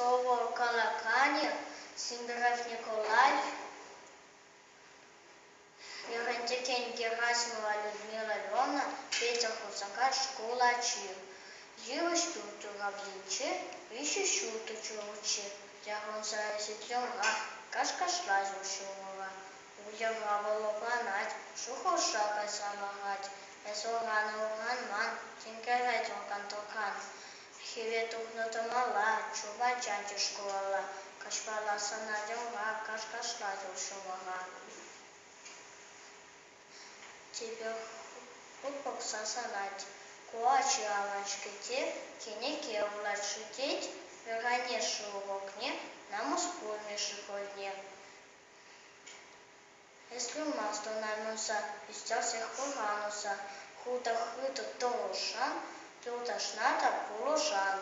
Сӑвӑ калаканӗ Синдеров Николай, вӗрентекен Герасимова Людмила Львовна, Петӗр Хусанкай шкул ачи. Йывӑҫ пӳрт урамӗнче виҫӗ ҫутӑ чурачи ярӑнса ӳсет-йӑлха, каш-кашлать вӑл ҫумӑра. Уйӑха вӑл лӑпланать, шухӑша кайса ларать. Эс уран-уранман, тинкерет вӑл кантӑкран. Хӗвел тухнӑ тӑмала, чупать ячӗ шкулалла. Каҫпала сӑнать йӑлха, каш-кашлать вӑл ҫумӑра. Тепӗр хут пӑхса сӑнать: ку ачи аван-ҫке те, кӗнеке вулать-ши тет, вӗренет-ши урокне, намӑс пулмӗ-ши хӑйне? Ӗҫлемасть ӑна Муса, ӳстерсех пӑхан усса. Ху та хытӑ тӑрӑшан, юлташна та пулӑшан.